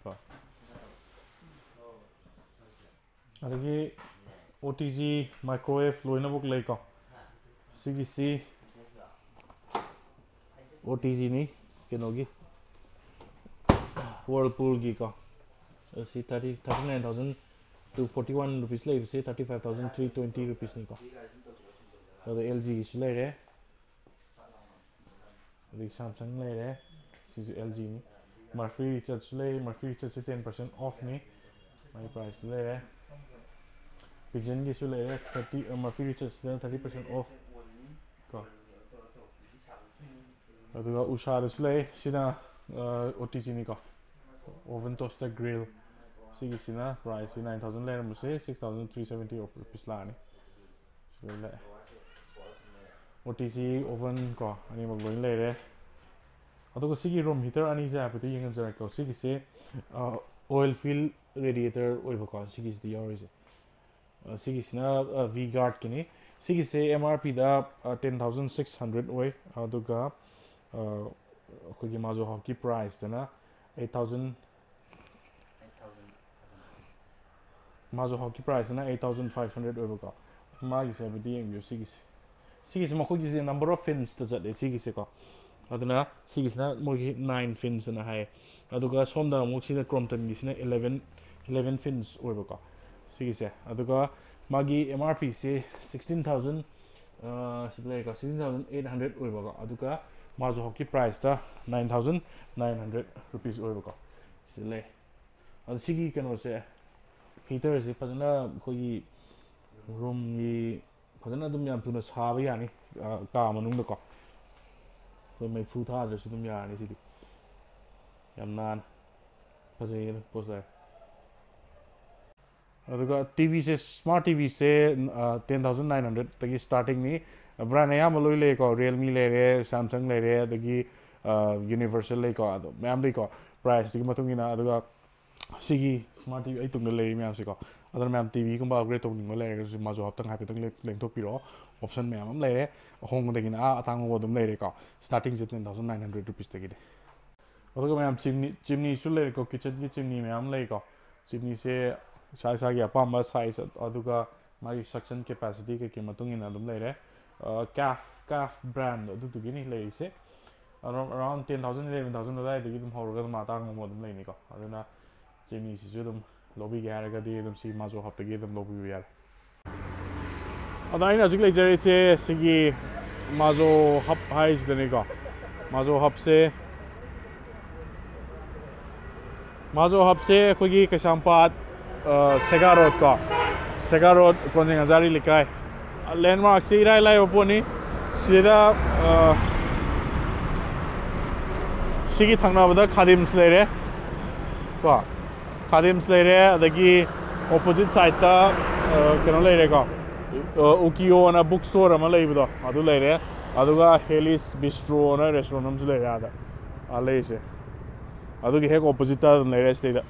ꯀꯣ꯫ ꯑꯗꯒꯤ OTG microwave ꯂꯣꯏꯅꯃꯛ ꯂꯩꯀꯣ꯫ ꯁꯤꯒꯤꯁꯤ OTG ꯅꯤ, ꯀꯩꯅꯣꯒꯤ, Whirlpool ꯒꯤꯀꯣ꯫ ꯑꯁꯤ thirty, thirty nine thousand two forty one rupees ꯂꯩꯕꯁꯦ thirty five thousand three twenty rupees ꯅꯤꯀꯣ꯫ ꯑꯗ LG ꯒꯤꯁꯨ ꯂꯩꯔꯦ꯫ ꯑꯗꯒꯤ Samsung ꯂꯩꯔꯦ꯫ ꯁꯤꯁꯨ LG ꯅꯤ꯫ Murphy Richards ꯁꯨ ꯂꯩ꯫ Murphy Richards ꯁꯦ ten percent off ꯅꯤ꯫ ꯃꯥꯒꯤ price ꯇ ꯂꯩꯔꯦ꯫ Pigeon ꯒꯤꯁꯨ ꯂꯩꯔꯦ꯫ Thirty, ꯑ, Murphy Richards ꯁꯤꯗꯅ thirty percent off ꯀꯣ꯫ ꯑꯗꯨꯒ ꯎꯁꯥꯗꯁꯨ ꯂꯩ꯫ ꯁꯤꯅ, ꯑ, OTG ꯅꯤꯀꯣ꯫ Oven toaster grill꯫ ꯁꯤꯒꯤꯁꯤꯅ price ꯁꯤ nine thousand ꯂꯩꯔꯝꯕꯁꯦ six thousand three seventy rupees ꯂꯥꯛꯑꯅꯤ꯫ ꯁꯤꯗ ꯂꯩ꯫ OTG oven ꯀꯣ, ꯑꯅꯤꯃꯛ ꯂꯣꯏꯅ ꯂꯩꯔꯦ꯫ ꯑꯗꯨꯒ ꯁꯤꯒꯤ room heater ꯑꯅꯤꯁꯦ ꯍꯥꯏꯐꯦꯠꯇ ꯌꯦꯡꯍꯟꯖꯔꯛꯀꯦ꯫ ꯁꯤꯒꯤꯁꯦ, ꯑ, oil fill radiator ꯑꯣꯏꯕꯀꯣ, ꯁꯤꯒꯤꯁꯤꯗ ꯌꯥꯎꯔꯤꯁꯦ꯫ ꯑ, ꯁꯤꯒꯤꯁꯤꯅ, ꯑ, V Guard ꯀꯤꯅꯤ꯫ ꯁꯤꯒꯤꯁꯦ MRP ꯗ, ꯑ, ten thousand six hundred ꯑꯣꯏ, ꯑꯗꯨꯒ, ꯑ, ꯑꯩꯈꯣꯏꯒꯤ Majohawk ꯀꯤ price ꯇꯅ eight thousand, Majohawk ꯀꯤ price ꯁꯤꯅ eight thousand five hundred ꯑꯣꯏꯕꯀꯣ꯫ ꯃꯥꯒꯤꯁꯦ ꯍꯥꯏꯐꯦꯠꯇ ꯌꯦꯡꯕꯤꯌꯨ꯫ ꯁꯤꯒꯤꯁꯦ, ꯁꯤꯒꯤꯁꯦ ꯃꯈꯣꯏꯒꯤꯁꯦ number of fins ꯇ ꯆꯠꯂꯦ ꯁꯤꯒꯤꯁꯦꯀꯣ꯫ ꯑꯗꯨꯅ ꯁꯤꯒꯤꯁꯤꯅ ꯃꯣꯏꯒꯤ nine fins ꯑꯅ ꯍꯥꯏ꯫ ꯑꯗꯨꯒ ꯁꯣꯝꯗ ꯑꯃꯨꯛ ꯁꯤꯅ Crompton ꯒꯤꯁꯤꯅ eleven, eleven fins ꯑꯣꯏꯕꯀꯣ꯫ ꯁꯤꯒꯤꯁꯦ, ꯑꯗꯨꯒ ꯃꯥꯒꯤ MRP ꯁꯦ sixteen thousand, ꯑ, ꯁꯤꯗ ꯂꯩꯔꯦꯀꯣ, sixteen thousand eight hundred ꯑꯣꯏꯕꯀꯣ꯫ ꯑꯗꯨꯒ Majohawk ꯀꯤ price ꯇ nine thousand nine hundred rupees ꯑꯣꯏꯕꯀꯣ꯫ ꯁꯤꯗ ꯂꯩ꯫ ꯑꯗꯣ ꯁꯤꯒꯤ ꯀꯩꯅꯣꯁꯦ, heater ꯁꯦ ꯐꯖꯅ ꯑꯩꯈꯣꯏꯒꯤ room ꯒꯤ ꯐꯖꯅ ꯑꯗꯨꯝ ꯌꯥꯝ ꯊꯨꯅ ꯁꯥꯕ ꯌꯥꯅꯤ꯫ ꯑ, ꯀꯥ ꯃꯅꯨꯡꯗꯀꯣ ꯑꯩꯈꯣꯏ ꯃꯩꯐꯨ ꯊꯥꯗ꯭ꯔꯁꯨ ꯑꯗꯨꯝ ꯌꯥꯔꯅꯤ ꯁꯤꯗꯤ꯫ ꯌꯥꯝ ꯅꯥꯟꯅ ꯐꯖꯩꯌꯦ ꯑꯗꯨꯝ ꯄꯣꯠꯁꯦ꯫ ꯑꯗꯨꯒ ꯇꯤ ꯚꯤꯁꯦ, ꯁ꯭ꯃꯥꯔꯠ ꯇꯤ ꯚꯤꯁꯦ ꯇꯦꯟ ꯊꯥꯎꯖꯟ ꯅꯥꯏꯟ ꯍꯟꯗ꯭ꯔꯦꯗꯇꯒꯤ ꯁ꯭ꯇꯥꯔꯇꯤꯡꯅꯤ꯫ ꯕ꯭ꯔꯥꯟ ꯑꯌꯥꯝꯕ ꯂꯣꯏ ꯂꯩꯀꯣ, ꯔꯤꯌꯦꯜꯃꯤ ꯂꯩꯔꯦ, ꯁꯦꯝꯁꯪ ꯂꯩꯔꯦ, ꯑꯗꯒꯤ ꯌꯨꯅꯤꯚꯔꯁꯦꯜ ꯂꯩꯀꯣ, ꯑꯗꯣ ꯃꯌꯥꯝ ꯂꯩꯀꯣ, ꯄ꯭ꯔꯥꯏꯁꯇꯨꯒꯤ ꯃꯇꯨꯡ ꯏꯟꯅ꯫ ꯑꯗꯨꯒ ꯁꯤꯒꯤ ꯁ꯭ꯃꯥꯔꯠ ꯇꯤ ꯚꯤ ꯑꯩ ꯇꯨꯡꯗ ꯂꯩꯔꯤ ꯃꯌꯥꯝꯁꯤꯀꯣ, ꯑꯗꯨꯅ ꯃꯌꯥꯝ ꯇꯤ ꯚꯤꯒꯨꯝꯕ ꯑꯞꯒ꯭ꯔꯦꯗ ꯇꯧꯅꯤꯡꯕ ꯂꯩꯔꯒꯁꯨ ꯃꯥꯖꯣ ꯍꯞꯇꯪ ꯍꯥꯏꯐꯦꯠꯇꯪ ꯂꯦꯡ- ꯂꯦꯡꯊꯣꯛꯄꯤꯔꯛꯑꯣ꯫ ꯑꯣꯞꯁꯟ ꯃꯌꯥꯝ ꯑꯃ ꯂꯩꯔꯦ, ꯑꯍꯣꯡꯕꯗꯒꯤꯅ ꯑꯥ ꯑꯇꯥꯡꯕ ꯑꯗꯨꯝ ꯂꯩꯔꯦꯀꯣ꯫ ꯁ꯭ꯇꯥꯔꯇꯤꯡꯁꯦ ꯇꯦꯟ ꯊꯥꯎꯖꯟ ꯅꯥꯏꯟ ꯍꯟꯗ꯭ꯔꯦꯗ ꯔꯨꯄꯤꯁꯇꯒꯤꯗꯤ꯫ ꯑꯗꯨꯒ ꯃꯌꯥꯝ ꯆꯤꯝꯅꯤ, ꯆꯤꯝꯅꯤꯁꯨ ꯂꯩꯔꯦꯀꯣ, ꯀꯤꯠꯆꯟꯒꯤ ꯆꯤꯝꯅꯤ ꯃꯌꯥꯝ ꯂꯩꯀꯣ꯫ ꯆꯤꯝꯅꯤꯁꯦ ꯏꯁꯥ ꯏꯁꯥꯒꯤ ꯑꯄꯥꯝꯕ ꯁꯥꯏꯖ, ꯑꯗꯨꯒ ꯃꯥꯒꯤ ꯁꯛꯁꯟ ꯀꯦꯄꯥꯁꯤꯇꯤ ꯀꯩꯀꯩ ꯃꯇꯨꯡ ꯏꯟꯅ ꯑꯗꯨꯝ ꯂꯩꯔꯦ꯫ ꯀꯥꯐ, ꯀꯥꯐ ꯕ꯭ꯔꯥꯟꯗ ꯑꯗꯨꯗꯨꯒꯤꯅꯤ ꯂꯩꯔꯤꯁꯦ꯫ Around ten thousand, eleven thousand ꯑꯗꯨꯋꯥꯏꯗꯒꯤ ꯑꯗꯨꯝ ꯍꯧꯔꯒ ꯑꯗꯨꯝ ꯑꯇꯥꯡꯕ ꯑꯗꯨꯝ ꯂꯩꯅꯤꯀꯣ꯫ ꯑꯗꯨꯅ ꯆꯤꯝꯅꯤꯁꯤꯁꯨ ꯑꯗꯨꯝ ꯂꯧꯕꯤꯒꯦ ꯍꯥꯏꯔꯒꯗꯤ ꯑꯗꯨꯝ ꯁꯤ ꯃꯥꯖꯣ ꯍꯞꯇꯒꯤ ꯑꯗꯨꯝ ꯂꯧꯕꯤꯕ ꯌꯥꯔꯦ꯫ ꯑꯗꯣ ꯑꯩꯅ ꯍꯧꯖꯤꯛ ꯂꯩꯖꯔꯤꯁꯦ ꯁꯤꯒꯤ ꯃꯥꯖꯣ ꯍꯞ ꯍꯥꯏꯁꯤꯗꯅꯤꯀꯣ꯫ ꯃꯥꯖꯣ ꯍꯞꯁꯦ, ꯃꯥꯖꯣ ꯍꯞꯁꯦ ꯑꯩꯈꯣꯏꯒꯤ ꯀꯩꯁꯥꯝꯄꯥꯠ, ꯑ, ꯁꯦꯒꯥ ꯔꯣꯗ ꯀꯣ, ꯁꯦꯒꯥ ꯔꯣꯗ, ꯀꯣꯟꯖꯦꯡ ꯍꯖꯥꯔꯤ ꯂꯩꯀꯥꯏ꯫ ꯂꯦꯟꯃꯥꯔꯛꯁꯦ ꯏꯔꯥꯏ ꯂꯥꯏꯕ ꯄꯣꯠꯅꯤ꯫ ꯁꯤꯗ, ꯑ, ꯁꯤꯒꯤ ꯊꯪꯅꯕꯗ ꯈꯥꯗꯤꯝꯁ ꯂꯩꯔꯦ ꯀꯣ, ꯈꯥꯗꯤꯝꯁ ꯂꯩꯔꯦ, ꯑꯗꯒꯤ ꯑꯣꯄꯣꯖꯤꯠ ꯁꯥꯏꯠꯇ, ꯑ, ꯀꯩꯅꯣ ꯂꯩꯔꯦꯀꯣ, ꯑ, ꯎꯀꯤꯌꯣꯅ ꯕꯨꯛ ꯁ꯭ꯇꯣꯔ ꯑꯃ ꯂꯩꯕꯗꯣ ꯑꯗꯨ ꯂꯩꯔꯦ, ꯑꯗꯨꯒ ꯍꯦꯂꯤꯁ ꯕꯤꯁꯇ꯭ꯔꯣꯅ ꯔꯦꯁꯇꯨꯔꯦꯟ ꯑꯃꯁꯨ ꯂꯩꯔꯦ ꯑꯥꯗ, ꯑꯥ ꯂꯩꯔꯤꯁꯦ꯫ ꯑꯗꯨꯒꯤ ꯍꯦꯛ ꯑꯣꯄꯣꯖꯤꯠꯇ ꯑꯗꯨꯝ ꯂꯩꯔꯦ ꯁꯤꯗꯩꯗ꯫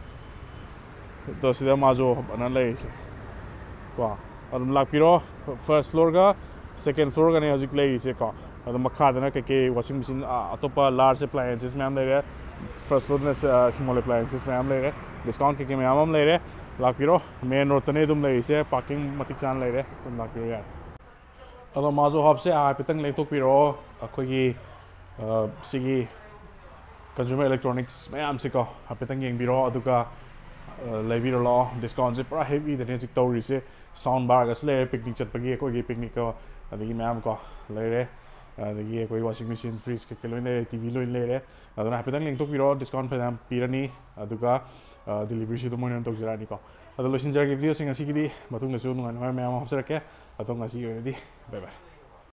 ꯑꯗꯣ ꯁꯤꯗ ꯃꯥꯖꯣ ꯑꯅ ꯂꯩꯔꯤꯁꯦ ꯀꯣ, ꯑꯗꯨꯝ ꯂꯥꯛꯄꯤꯔꯣ꯫ ꯐꯥꯔꯁ ꯐ꯭ꯂꯣꯔꯒ ꯁꯦꯀꯦꯟ ꯐ꯭ꯂꯣꯔꯒꯅꯦ ꯍꯧꯖꯤꯛ ꯂꯩꯔꯤꯁꯦ ꯀꯣ꯫ ꯑꯗꯣ ꯃꯈꯥꯗꯅ ꯀꯩꯀꯩ ꯋꯥꯁꯤꯡ ꯃꯦꯆꯤꯟ, ꯑ, ꯑꯇꯣꯞꯄ ꯂꯥꯔꯖ ꯑꯦꯄ꯭ꯂꯥꯏꯌꯦꯟꯁꯦꯁ ꯃꯌꯥꯝ ꯂꯩꯔꯦ꯫ ꯐꯥꯔꯁ ꯐ꯭ꯂꯣꯔꯗꯅ, ꯑ, ꯁ꯭ꯃꯣꯜ ꯑꯦꯄ꯭ꯂꯥꯏꯌꯦꯟꯁꯦꯁ ꯃꯌꯥꯝ ꯂꯩꯔꯦ꯫ ꯗꯤꯁꯀꯥꯎꯟ ꯀꯩꯀꯩ ꯃꯌꯥꯝ ꯑꯃ ꯂꯩꯔꯦ꯫ ꯂꯥꯛꯄꯤꯔꯣ꯫ ꯃꯦꯟ ꯔꯣꯗꯇꯅꯦ ꯑꯗꯨꯝ ꯂꯩꯔꯤꯁꯦ, ꯄꯥꯔꯀꯤꯡ ꯃꯇꯤꯛ ꯆꯥꯅ ꯂꯩꯔꯦ, ꯑꯗꯨꯝ ꯂꯥꯛꯄꯤꯔꯣ ꯌꯥꯔꯦ꯫ ꯑꯗꯣ ꯃꯥꯖꯣ ꯍꯞꯁꯦ ꯍꯥꯏꯐꯦꯠꯇꯪ ꯂꯦꯡꯊꯣꯛꯄꯤꯔꯛꯑꯣ꯫ ꯑꯩꯈꯣꯏꯒꯤ, ꯑ, ꯁꯤꯒꯤ ꯀꯟꯖꯨꯃꯔ ꯏꯂꯦꯛꯇ꯭ꯔꯣꯅꯤꯛꯁ ꯃꯌꯥꯝꯁꯤꯀꯣ ꯍꯥꯏꯐꯦꯠꯇꯪ ꯌꯦꯡꯕꯤꯔꯣ꯫ ꯑꯗꯨꯒ, ꯑ, ꯂꯩꯕꯤꯔꯣ ꯂꯥꯛꯑꯣ꯫ ꯗꯤꯁꯀꯥꯎꯟꯁꯦ ꯄꯨꯔꯥ ꯍꯦꯚꯤꯗꯅꯦ ꯍꯧꯖꯤꯛ ꯇꯧꯔꯤꯁꯦ꯫ ꯁꯥꯎꯟ ꯕꯥꯔꯒꯁꯨ ꯂꯩꯔꯦ, ꯄꯤꯛꯅꯤꯛ ꯆꯠꯄꯒꯤ ꯑꯩꯈꯣꯏꯒꯤ ꯄꯤꯛꯅꯤꯛꯀ, ꯑꯗꯒꯤ ꯃꯌꯥꯝ ꯀꯣ ꯂꯩꯔꯦ꯫ ꯑꯗꯒꯤ ꯑꯩꯈꯣꯏ ꯋꯥꯁꯤꯡ ꯃꯦꯆꯤꯟ, ꯐ꯭ꯔꯤꯖ ꯀꯩꯀꯩ ꯂꯣꯏ ꯂꯩꯔꯦ, ꯇꯤ ꯚꯤ ꯂꯣꯏ ꯂꯩꯔꯦ꯫ ꯑꯗꯨꯅ ꯍꯥꯏꯐꯦꯠꯇꯪ ꯂꯦꯡꯊꯣꯛꯄꯤꯔꯣ, ꯗꯤꯁꯀꯥꯎꯟ ꯐꯅꯌꯥꯝ ꯄꯤꯔꯅꯤ꯫ ꯑꯗꯨꯒ, ꯑ, ꯗꯤꯂꯤꯚꯔꯤꯁꯨ ꯑꯗꯨꯝ ꯃꯣꯏꯅ ꯑꯗꯨꯝ ꯇꯧꯖꯔꯛꯑꯅꯤꯀꯣ꯫ ꯑꯗꯣ ꯂꯣꯏꯁꯤꯟꯖꯔꯒꯦ ꯚꯤꯗꯤꯑꯣꯁꯦ ꯉꯁꯤꯒꯤꯗꯤ꯫ ꯃꯇꯨꯡꯗꯁꯨ ꯅꯨꯡꯉꯥꯏ ꯅꯨꯡꯉꯥꯏꯕ ꯃꯌꯥꯝ ꯑꯃ ꯍꯥꯞꯆꯔꯛꯀꯦ꯫ ꯑꯗꯣ ꯉꯁꯤꯒꯤ ꯑꯣꯏꯅꯗꯤ ꯕꯥꯏ ꯕꯥꯏ꯫